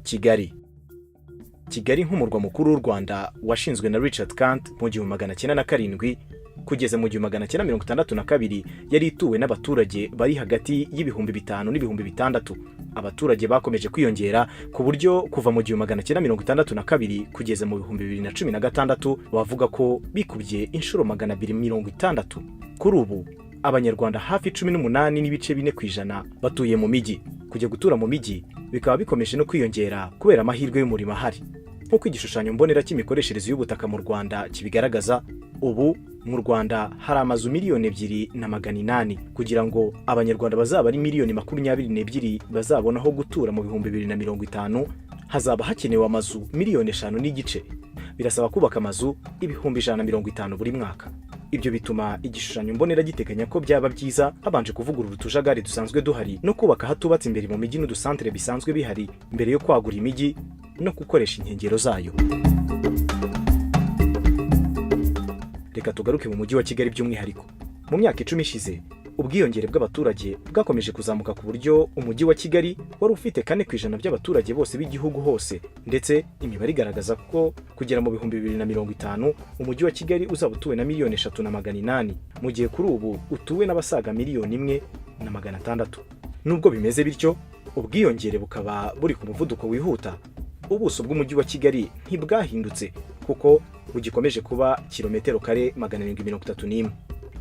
Kigali. Kigali nk'umurwa mukuru w'u Rwanda washinzwe na Richard Kandt mu 1907 kugeza mu 1962, yari ituwe n'abaturage bari hagati y'5,000 n'6,000. Abaturage bakomeje kwiyongera ku buryo kuva mu 1962 kugeza mu 2016 bavuga ko bikubye inshuro 260. Kuri ubu Abanyarwanda hafi 18.4% batuye mu mijyi. Kujya gutura mu mijyi bikaba bikomeje no kwiyongera kubera amahirwe y'umurimo ahari. Nk'uko igishushanyo mbonera cy'imikoreshereze y'ubutaka mu Rwanda kibigaragaza, ubu mu Rwanda hari amazu 2,800,000. Kugira ngo Abanyarwanda bazaba ari miliyoni 22 bazabona aho gutura mu 2050, hazaba hakenewe amazu miliyoni 5.5. Birasaba kubaka amazu 150,000 buri mwaka. Ibyo bituma igishushanyo mbonera giteganya ko byaba byiza habanje kuvugurura utujagari dusanzwe duhari no kubaka ahatubatse imbere mu mijyi n'udusantere bisanzwe bihari, mbere yo kwagura imijyi no gukoresha inkengero zayo. Reka tugaruke mu Mujyi wa Kigali by'umwihariko. Mu myaka 10 ishize, ubwiyongere bw'abaturage bwakomeje kuzamuka ku buryo Umujyi wa Kigali wari ufite 4% by'abaturage bose b'igihugu hose. Ndetse imibare igaragaza ko kugera mu 2050 Umujyi wa Kigali uzaba utuwe na miliyoni 3,800, mu gihe kuri ubu utuwe n'abasaga miliyoni 1,600. Nubwo bimeze bityo, ubwiyongere bukaba buri ku muvuduko wihuta, ubuso bw'Umujyi wa Kigali ntibwahindutse kuko bugikomeje kuba kilometero kare 731.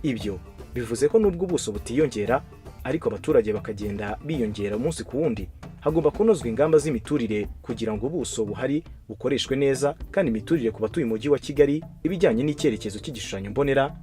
Ibyo bivuze ko nubwo ubuso butiyongera ariko abaturage bakagenda biyongera umunsi ku wundi, hagomba kunozwa ingamba z'imiturire kugira ngo ubuso buhari bukoreshwe neza, kandi imiturire ku batuye Umujyi wa Kigali ibijyanye n'icyerekezo cy'igishushanyo mbonera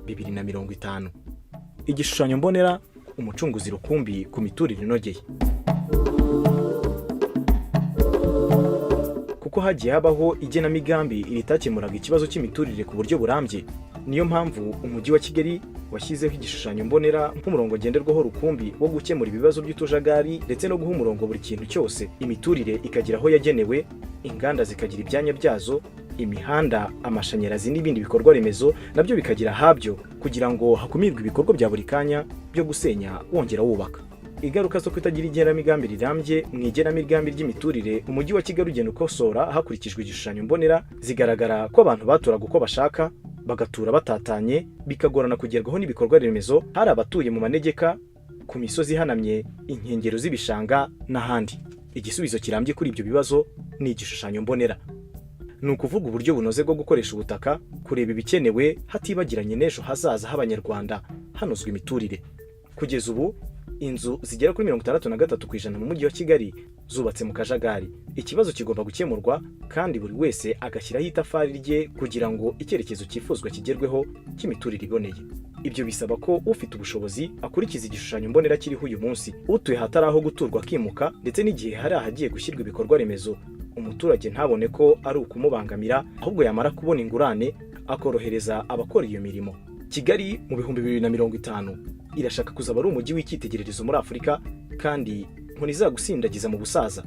2050. Igishushanyo mbonera, umucunguzi rukumbi ku miturire inogeye. Kuko hagiye habaho igenamigambi ritakemuraga ikibazo cy'imiturire ku buryo burambye, niyo mpamvu Umujyi wa Kigali washyizeho igishushanyo mbonera nk'umurongo ngenderwaho rukumbi wo gukemura ibibazo by'utujagari ndetse no guha umurongo buri kintu cyose, imiturire ikagira aho yagenewe, inganda zikagira ibyanya byazo, imihanda, amashanyarazi n'ibindi bikorwa remezo nabyo bikagira ahabyo, kugira ngo hakumirwe ibikorwa bya buri kanya byo gusenya wongera wubaka. Ingaruka zo kutagira igenamigambi rirambye mu igenamigambi ry'imiturire Umujyi wa Kigali ugenda ukosora hakurikijwe igishushanyo mbonera zigaragara ko abantu baturaga uko bashaka, bagatura batatanye, bikagorana kugerwaho n'ibikorwa remezo. Hari abatuye mu manegeka, ku misozi ihanamye, inkengero z'ibishanga n'ahandi. Igisubizo kirambye kuri ibyo bibazo ni igishushanyo mbonera, ni ukuvuga uburyo bunoze bwo gukoresha ubutaka, kureba ibikenewe hatibagiranye n'ejo hazaza h'Abanyarwanda, hanozwa imiturire. Kugeza ubu inzu zigera kuri 63% mu Mujyi wa Kigali zubatse mu kajagari. Ikibazo kigomba gukemurwa kandi buri wese agashyiraho itafari rye kugira ngo icyerekezo cyifuzwa kigerweho cy'imiturire iboneye. Ibyo bisaba ko ufite ubushobozi akurikiza igishushanyo mbonera kiriho uyu munsi, utuye ahatari aho guturwa akimuka, ndetse n'igihe hari ahagiye gushyirwa ibikorwa remezo, umuturage ntabone ko ari ukumubangamira, ahubwo yamara kubona ingurane akorohereza abakora iyo mirimo. Kigali mu 2050 irashaka kuzaba ari umujyi w'icyitegererezo muri Afurika, kandi inkoni izagusindagiza mu busaza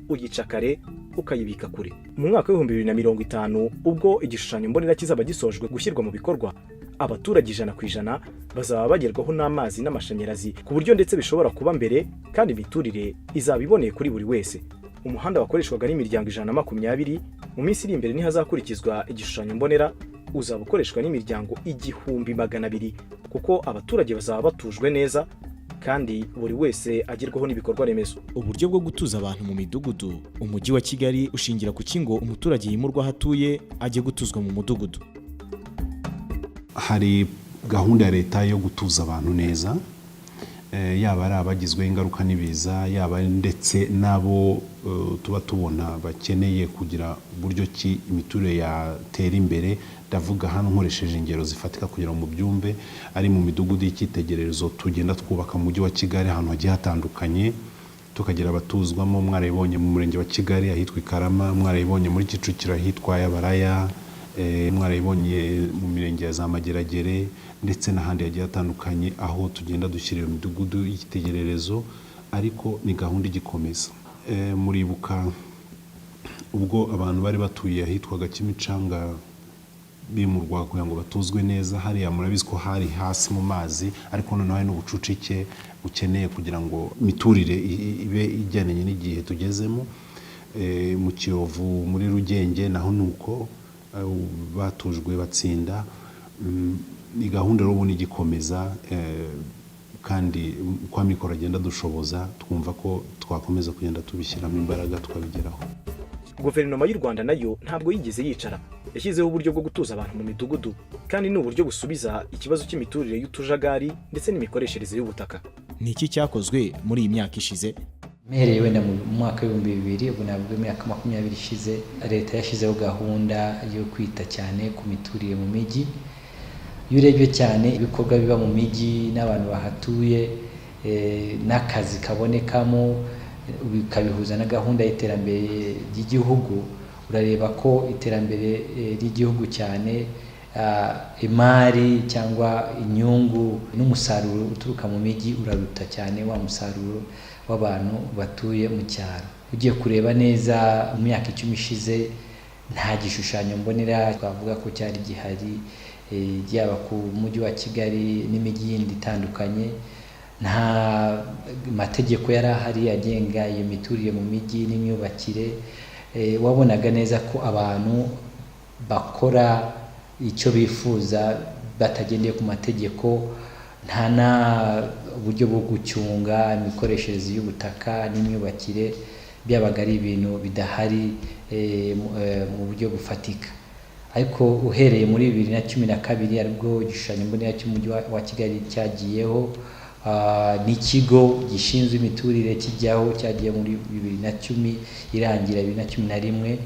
uyica kare ukayibika kure. Mu mwaka w'2050, ubwo igishushanyo mbonera kizaba gisojwe gushyirwa mu bikorwa, abaturage 100% bazaba bagerwaho n'amazi n'amashanyarazi, ku buryo ndetse bishobora kuba mbere, kandi imiturire izaba iboneye kuri buri wese. Umuhanda wakoreshwaga n'imiryango 120, mu minsi iri imbere nihazakurikizwa igishushanyo mbonera uzaba ukoreshwa n'imiryango 1,200, kuko abaturage bazaba batujwe neza kandi buri wese agerwaho n'ibikorwa remezo. Uburyo bwo gutuza abantu mu midugudu Umujyi wa Kigali ushingira ku kingo umuturage yimurwa aho atuye ajye gutuzwa mu mudugudu. Hari gahunda ya leta yo gutuza abantu neza, yaba ari abagizweho ingaruka n'ibiza, yaba ndetse n'abo tuba tubona bakeneye kugira uburyo ki imiturire yatera imbere. Ndavuga hano nkoresheje ingero zifatika kugira ngo mubyumve: ari mu midugudu y'icyitegererezo tugenda twubaka mu Mujyi wa Kigali ahantu hagiye hatandukanye, tukagira abatuzwamo. Mwarabibonye mu Murenge wa Kigali ahitwa i Karama, mwarabibonye muri Kicukiro ahitwa Yabaraya, mwarabibonye mu mirenge ya za Mageragere ndetse n'ahandi hagiye hatandukanye aho tugenda dushyira iyo midugudu y'icyitegererezo. Ariko ni gahunda igikomeza. Muribuka ubwo abantu bari batuye ahitwaga Kimicanga bimurwa kugira ngo batuzwe neza hariya. Murabizi ko hari hasi mu mazi, ariko noneho hari n'ubucucike bukeneye kugira ngo imiturire ibe ijyanye n'igihe tugezemo. Mu Kiyovu muri Rugenge naho ni uko batujwe batsinda. Ni gahunda rero ubundi igikomeza, kandi uko amikoro agenda adushoboza, twumva ko twakomeza kugenda tubishyiramo imbaraga tukabigeraho. Guverinoma y'u Rwanda nayo ntabwo yigeze yicara. Yashyizeho uburyo bwo gutuza abantu mu midugudu, kandi ni uburyo busubiza ikibazo cy'imiturire y'utujagari ndetse n'imikoreshereze y'ubutaka. Ni iki cyakozwe muri iyi myaka ishize? Mpereye wenda mu mwaka w'2000, ubu ntabwo imyaka 20 ishize, leta yashyizeho gahunda yo kwita cyane ku miturire mu mijyi. Iyo urebye cyane ibikorwa biba mu mijyi n'abantu bahatuye, n'akazi kabonekamo, ukabihuza na gahunda y'iterambere ry'igihugu, urareba ko iterambere ry'igihugu cyane imari cyangwa inyungu n'umusaruro uturuka mu mijyi uraruta cyane wa musaruro w'abantu batuye mu cyaro. Ugiye kureba neza, mu myaka 10 ishize nta gishushanyo mbonera twavuga ko cyari gihari, yaba ku mujyi wa Kigali n'imijyi yindi itandukanye. Nta mategeko yari ahari agenga iyo miturire mu mijyi n'imyubakire. Wabonaga neza ko abantu bakora icyo bifuza batagendeye ku mategeko. Nta na buryo bwo gucunga imikoreshereze y'ubutaka n'imyubakire, byabaga ari ibintu bidahari mu buryo bufatika. Ariko uhereye muri 2012, aribwo igishushanyo mbonera cy'umujyi wa Kigali cyagiyeho, n'ikigo gishinzwe imiturire kijyaho, cyagiye muri 2010 irangira 2011,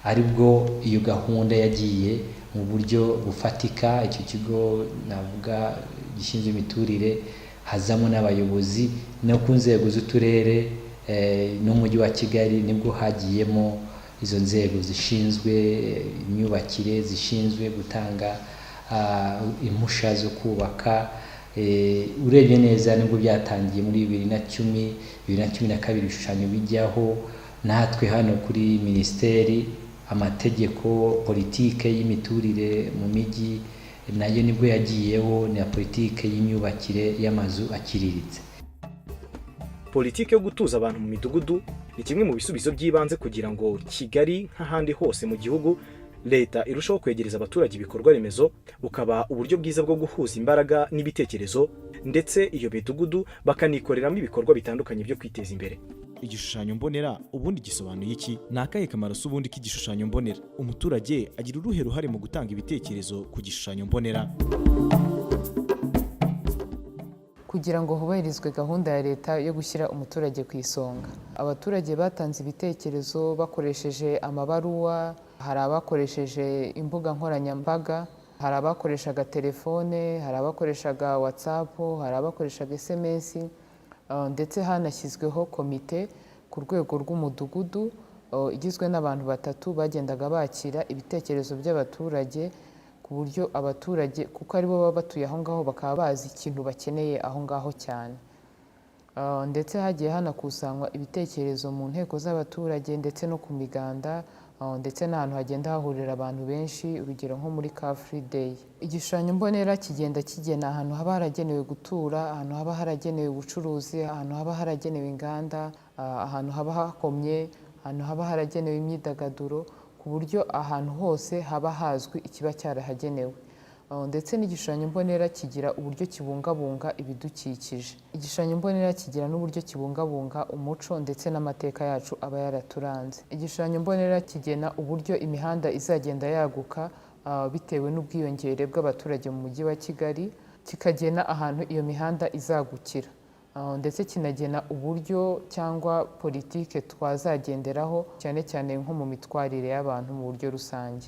aribwo iyo gahunda yagiye mu buryo bufatika. Icyo kigo navuga gishinzwe imiturire hazamo n'abayobozi no ku nzego z'uturere n'umujyi wa Kigali, nibwo hagiyemo izo nzego zishinzwe imyubakire, zishinzwe gutanga impusha zo kubaka. Urebye neza nibwo byatangiye muri 2010, 2012 ibishushanyo bijyaho. Natwe hano kuri minisiteri, amategeko, politike y'imiturire mu mijyi nayo nibwo yagiyeho, na politike y'imyubakire y'amazu aciriritse. Politiki yo gutuza abantu mu midugudu ni kimwe mu bisubizo by'ibanze kugira ngo Kigali nk'ahandi hose mu gihugu, leta irushaho kwegereza abaturage ibikorwa remezo, bukaba uburyo bwiza bwo guhuza imbaraga n'ibitekerezo, ndetse iyo midugudu bakanikoreramo ibikorwa bitandukanye byo kwiteza imbere. Igishushanyo mbonera ubundi gisobanuye iki? Ni akahe kamaro se ubundi k'igishushanyo mbonera? Umuturage agira uruhe ruhare mu gutanga ibitekerezo ku gishushanyo mbonera? Kugira ngo hubahirizwe gahunda ya leta yo gushyira umuturage ku isonga, abaturage batanze ibitekerezo bakoresheje amabaruwa, hari abakoresheje imbuga nkoranyambaga, hari abakoreshaga telefone, hari abakoreshaga WhatsApp, hari abakoreshaga SMS, ndetse hanashyizweho komite ku rwego rw'umudugudu igizwe n'abantu batatu bagendaga bakira ibitekerezo by'abaturage, ku buryo abaturage, kuko aribo baba batuye aho ngaho, bakaba bazi ikintu bakeneye aho ngaho cyane. Ndetse hagiye hanakusanywa ibitekerezo mu nteko z'abaturage ndetse no ku miganda, ndetse n'ahantu hagenda hahurira abantu benshi, urugero nko muri Car Free Day. Igishushanyo mbonera kigenda kigena ahantu haba haragenewe gutura, ahantu haba haragenewe ubucuruzi, ahantu haba haragenewe inganda, ahantu haba hakomye, ahantu haba haragenewe imyidagaduro, ku buryo ahantu hose haba hazwi ikiba cyarahagenewe. Ndetse n'igishushanyo mbonera kigira uburyo kibungabunga ibidukikije. Igishushanyo mbonera kigira n'uburyo kibungabunga umuco ndetse n'amateka yacu aba yaraturanze. Igishushanyo mbonera kigena uburyo imihanda izagenda yaguka bitewe n'ubwiyongere bw'abaturage mu mujyi wa Kigali, kikagena ahantu iyo mihanda izagukira. Ndetse kinagena uburyo cyangwa politike twazagenderaho, cyane cyane nko mu mitwarire y'abantu mu buryo rusange.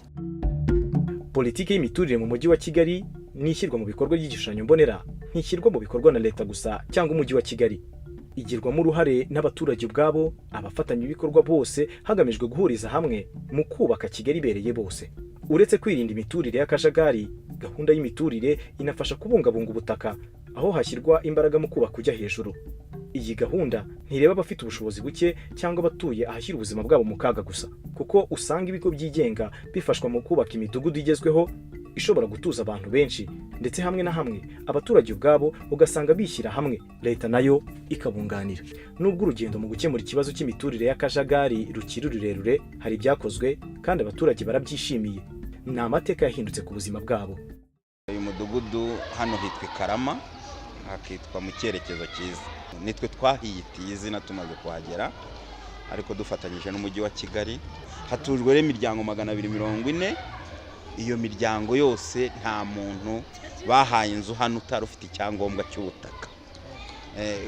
Politiki y'imiturire mu mujyi wa Kigali n'ishyirwa mu bikorwa ry'igishushanyo mbonera ntishyirwa mu bikorwa na leta gusa cyangwa umujyi wa Kigali. Igirwamo uruhare n'abaturage ubwabo, abafatanyabikorwa bose, hagamijwe guhuriza hamwe mu kubaka Kigali ibereye bose. Uretse kwirinda imiturire y'akajagari, gahunda y'imiturire inafasha kubungabunga ubutaka, aho hashyirwa imbaraga mu kubaka ujya hejuru. Iyi gahunda ntireba abafite ubushobozi buke cyangwa abatuye ahashyira ubuzima bwabo mu kaga gusa, kuko usanga ibigo byigenga bifashwa mu kubaka imidugudu igezweho. ishobora gutuza abantu benshi, ndetse hamwe na hamwe abaturage ubwabo ugasanga bishyira hamwe, leta nayo ikabunganira. Nubwo urugendo mu gukemura ikibazo cy'imiturire y'akajagari rukiri rurerure, hari ibyakozwe kandi abaturage barabyishimiye. Ni amateka yahindutse ku buzima bwabo. Uyu mudugudu hano hitwa i Karama, hakitwa mu cyerekezo cyiza. Nitwe twahiyitiye izina tumaze kuhagera, ariko dufatanyije n'Umujyi wa Kigali. Hatujwe rero imiryango 240. Iyo miryango yose nta muntu bahaye inzu hano utari ufite icyangombwa cy'ubutaka.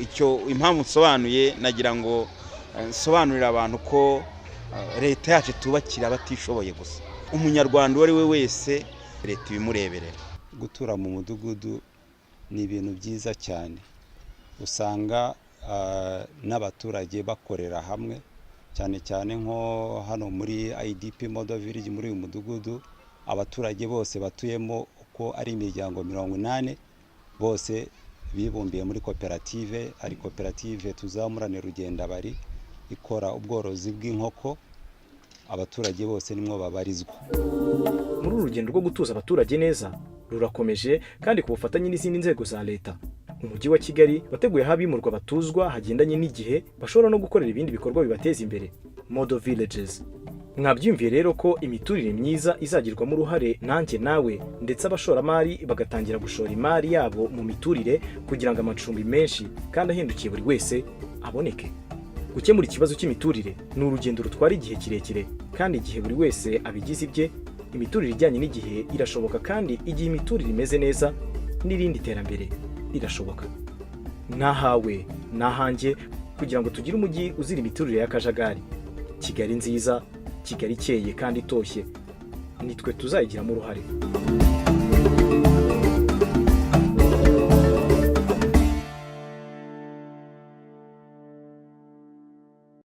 Icyo impamvu nsobanuye, nagira ngo nsobanurire abantu ko leta yacu itubakira abatishoboye gusa. Umunyarwanda uwo ari we wese leta ibimureberera. Gutura mu mudugudu ni ibintu byiza cyane. Usanga n'abaturage bakorera hamwe, cyane cyane nko hano muri IDP Model Village. Muri uyu mudugudu abaturage bose batuyemo uko ari imiryango 80 bose bibumbiye muri koperative. Hari koperative Tuzamurane Rugendabari ikora ubworozi bw'inkoko. Abaturage bose nimwo babarizwa. Muri uru rugendo rwo gutuza abaturage neza rurakomeje, kandi ku bufatanye n'izindi nzego za leta, Umujyi wa Kigali wateguye aho abimurwa batuzwa hagendanye n'igihe, bashobora no gukorera ibindi bikorwa bibateza imbere, model villages. Mwabyumviye rero ko imiturire myiza izagirwamo uruhare nanjye nawe, ndetse abashoramari bagatangira gushora imari yabo mu miturire kugira ngo amacumbi menshi kandi ahendukiye buri wese aboneke. Gukemura ikibazo cy'imiturire ni urugendo rutwara igihe kirekire, kandi igihe buri wese abigize ibye, imiturire ijyanye n'igihe irashoboka. Kandi igihe imiturire imeze neza, n'irindi terambere rirashoboka. Nahawe nahanjye kugira ngo tugire umujyi uzira imiturire y'akajagari, Kigali nziza, Kigali ikeye kandi itoshye, nitwe tuzayigiramo uruhare.